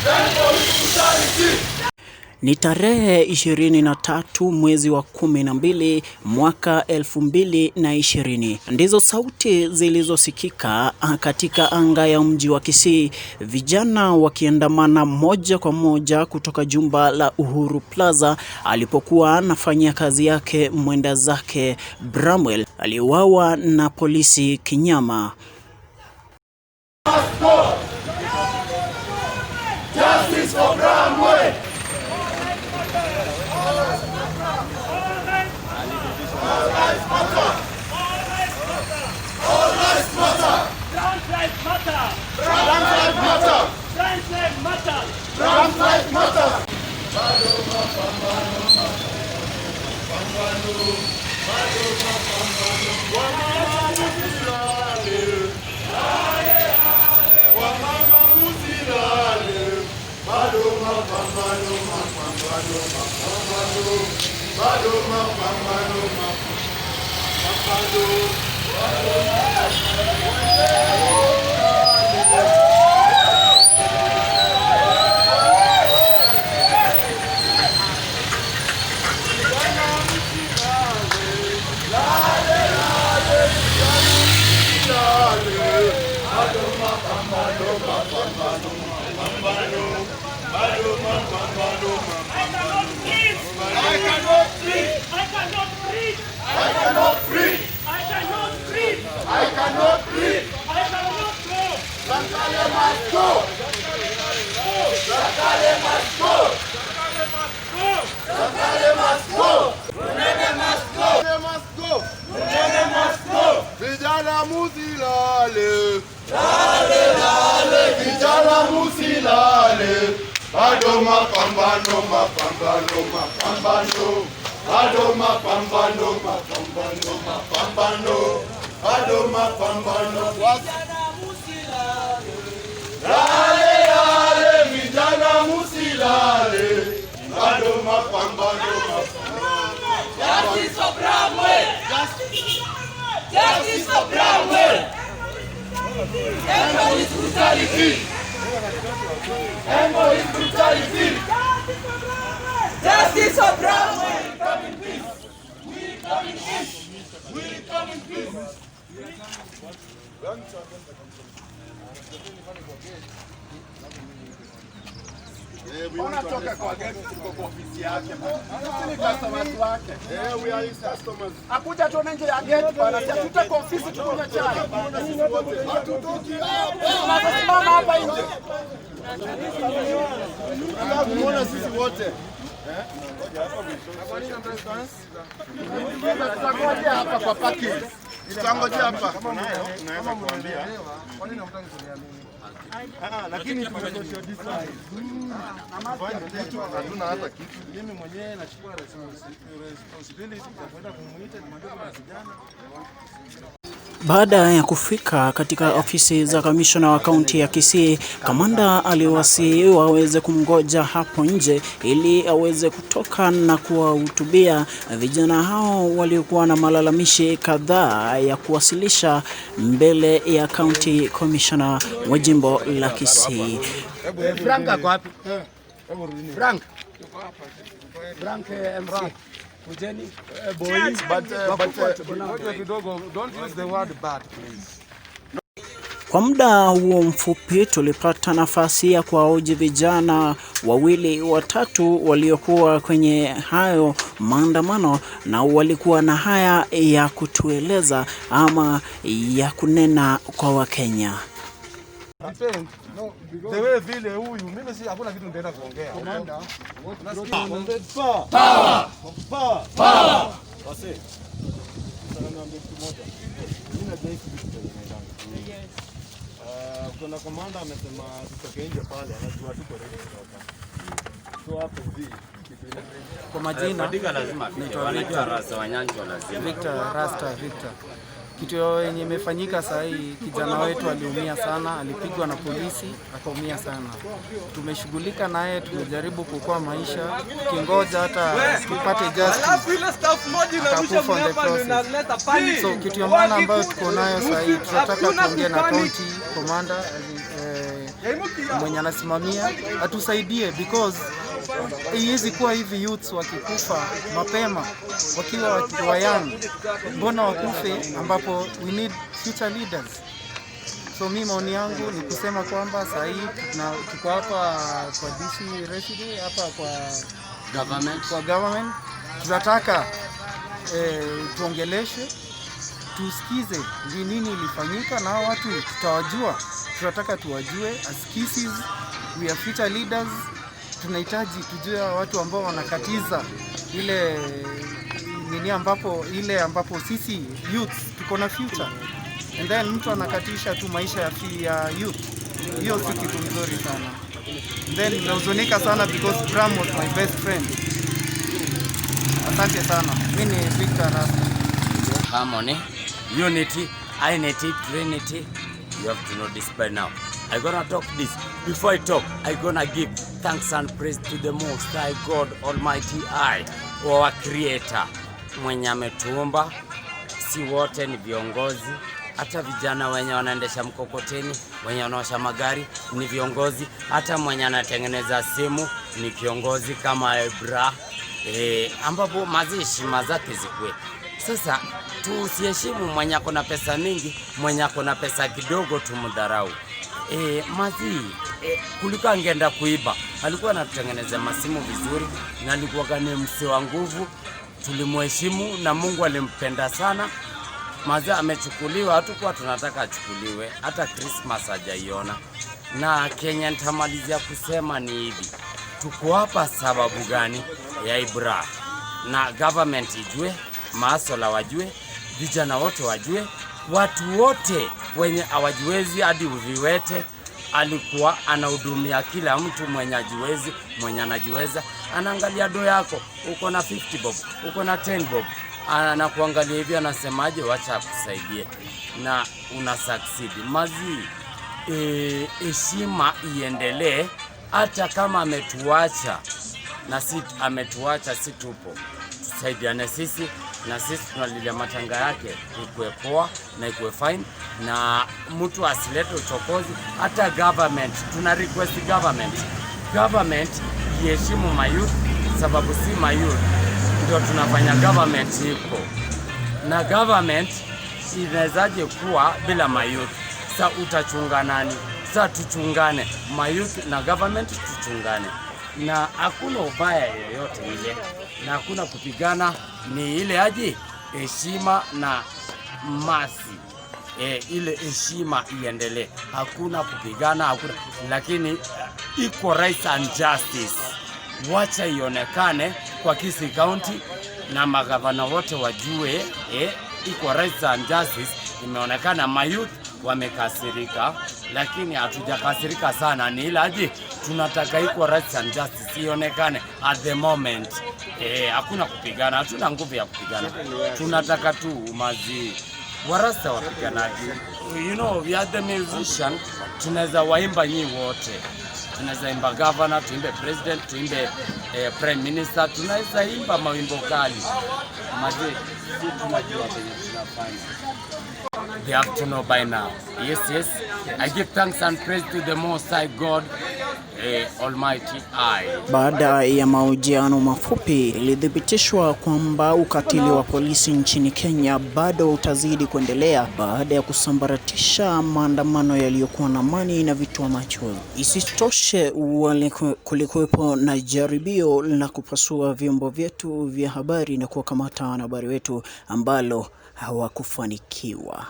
End police brutality! Ni tarehe 23 mwezi wa 12 mwaka 2020. Ndizo sauti zilizosikika katika anga ya mji wa Kisii, vijana wakiandamana moja kwa moja kutoka jumba la Uhuru Plaza alipokuwa anafanyia kazi yake mwenda zake Bramwell aliyeuawa na polisi kinyama. Must go! Justice for Bramwell! All lives matter! All lives matter! Trans lives matter! Trans lives matter! Trans lives matter! Trans lives matter! Bado mapambano, mapambano, bado mapambano. Wamama msilale, wamama msilale, bado mapambano, mapambano, mapambano, bado mapambano, mapambano, bado. I cannot breathe! I cannot breathe! I cannot breathe! I cannot breathe! I cannot breathe! I cannot breathe! I cannot go! Sankale must go! Sankale must go! Go! Sankale must go! Munene must go! Munene must go! Munene must go! Vijana musilale! Lale lale! Vijana musilale! Bado mapambano, mapambano, mapambano. Bado mapambano, mapambano, mapambano. Bado mapambano. Lale lale, vijana musilale. Bado mapambano, mapambano. Justice for Bramwell! Justice for Bramwell! End police brutality! End police brutality! Justice for Bramwell! Come in peace. We come in peace. We come in peace. Unatoka kwa gate, tuko kwa ofisi yake bana. Sisi ni customers wake. Eh, we are his customers. Akuja tuone nje ya gate bana. Si atute kwa ofisi tukunywe chai. Hatutoki hapa. Tunasimama hapa nje. Tunataka kumuona sisi wote. Tutangojea hapa kwa parking. Tutangojea hapa. Unaweza kuambia lakini social distance. Hatuna hata kitu. Mimi mwenyewe nachukua responsibility ya kwenda kumuita nimwambie kuna kijana. Baada ya kufika katika ofisi za kamishna wa kaunti ya Kisii, kamanda aliwasihi waweze kumgoja hapo nje ili aweze kutoka na kuwahutubia vijana hao waliokuwa na malalamishi kadhaa ya kuwasilisha mbele ya county commissioner wa jimbo la Kisii. Frank ako wapi? Frank. Frank MC. Kujeni. But Ngoja kidogo, don't use the word "bad", please. Kwa muda huo mfupi tulipata nafasi ya kuwahoji vijana wawili watatu waliokuwa kwenye hayo maandamano na walikuwa na haya ya kutueleza ama ya kunena kwa Wakenya. Depend. The way vile huyu mimi si hakuna kitu nitaenda kuongea. Power. Power. Power. Wase. Sasa niambie kitu moja. Mimi najua hizi vitu zenye zinaendanga. Kuna komanda amesema tutoke nje pale, anajua tuko ready kutoka. So hapo hivi kitu Kwa majina Lazima afike, naitwa wanajua Victor, rasa wanyanjwa lazima. Victor Rasta Victor. Kitu yenye imefanyika saa hii, kijana wetu aliumia sana, alipigwa na polisi akaumia sana. Tumeshughulika naye, tumejaribu kuokoa maisha, tukingoja hata tupate justice, akakufa on the process. So kitu ya maana ambayo tuko nayo saa hii, tunataka tuongee na county commander, Mwenye anasimamia atusaidie, because haiwezi kuwa hivi youths wakikufa mapema wakiwa wa young, mbona wakufe ambapo we need future leaders? So mi maoni yangu ni kusema kwamba saa hii tuko hapa kwa DC resident hapa kwa Government. Kwa government tunataka tuongeleshe, tusikize ni nini ilifanyika, na hao watu tutawajua, tunataka tuwajue as Kisiis, we are future leaders. Tunahitaji tujue hao watu ambao wanakatiza ile nini ambapo ile ambapo sisi youth tuko na future and then mtu anakatisha tu maisha ya youth. Hiyo si kitu mzuri sana. Then nimehuzunika sana because Bram was my best friend. Asante sana. Mimi ni Victor Rasta. Harmony, unity, unity, trinity. You have to know this by now. I gonna talk this. Before I talk, I gonna give thanks and praise to the Most High God Almighty I, our Creator, mwenye ametuumba. Si wote ni viongozi, hata vijana wenye wanaendesha mkokoteni, wenye wanaosha magari ni viongozi, hata mwenye anatengeneza simu ni kiongozi kama Ebra ambapo mazi heshima zake zikuwe. Sasa tusiheshimu mwenye ako na pesa mingi, mwenye ako na pesa kidogo tumdharau. Mazi kuliko angeenda kuiba, alikuwa anatutengenezea masimu vizuri na alikuwa ni msee wa nguvu, tulimheshimu na Mungu alimpenda sana. Mazi amechukuliwa, hatukuwa tunataka achukuliwe, hata Christmas hajaiona. Na Kenya nitamalizia kusema ni hivi, tuko hapa sababu gani ya Ibra, na government ijue, maasola wajue, vijana wote wajue, watu wote wenye hawajiwezi hadi viwete. Alikuwa anahudumia kila mtu, mwenye ajiwezi, mwenye anajiweza, anaangalia do yako, uko na 50 bob, uko na 10 bob, anakuangalia hivi, anasemaje, wacha akusaidie na una succeed. Mazi heshima iendelee hata kama ametuacha na si ametuacha, si tupo, tusaidiane sisi na sisi tunalilia matanga yake ikuwe poa na ikuwe fine, na mtu asilete uchokozi. Hata government tuna request government iheshimu mayouth, sababu si mayouth ndio tunafanya government iko na government inawezaje kuwa bila mayouth? Sa utachunga nani? Sa tuchungane mayouth na government, tuchungane na hakuna ubaya yoyote ile, na hakuna kupigana, ni ile aji heshima na masi ile heshima iendelee, hakuna kupigana, hakuna lakini equal rights and justice wacha ionekane kwa Kisii County na magavana wote wajue equal rights and justice imeonekana. Mayouth wamekasirika, lakini hatujakasirika sana, ni ila aje tunataka equal rights and justice ionekane at the moment. Hakuna kupigana, hatuna nguvu ya kupigana, tunataka tu mazi warasta wapiganaji. We are the musician, tunaweza waimba nyi wote, tunaweza imba governor, tuimbe president, tuimbe prime minister, tunaweza imba mawimbo kali. Maze, si tunajua venye tunafanya. They have to know by now. Yes. I give thanks and praise to the Most High God, Almighty I. Baada ya mahojiano mafupi, ilithibitishwa kwamba ukatili wa polisi nchini Kenya bado utazidi kuendelea baada ya kusambaratisha maandamano yaliyokuwa na amani na vitoa machozi. Isitoshe, kulikuwepo na jaribio la kupasua vyombo vyetu vya habari na kuwakamata wanahabari wetu ambalo hawakufanikiwa.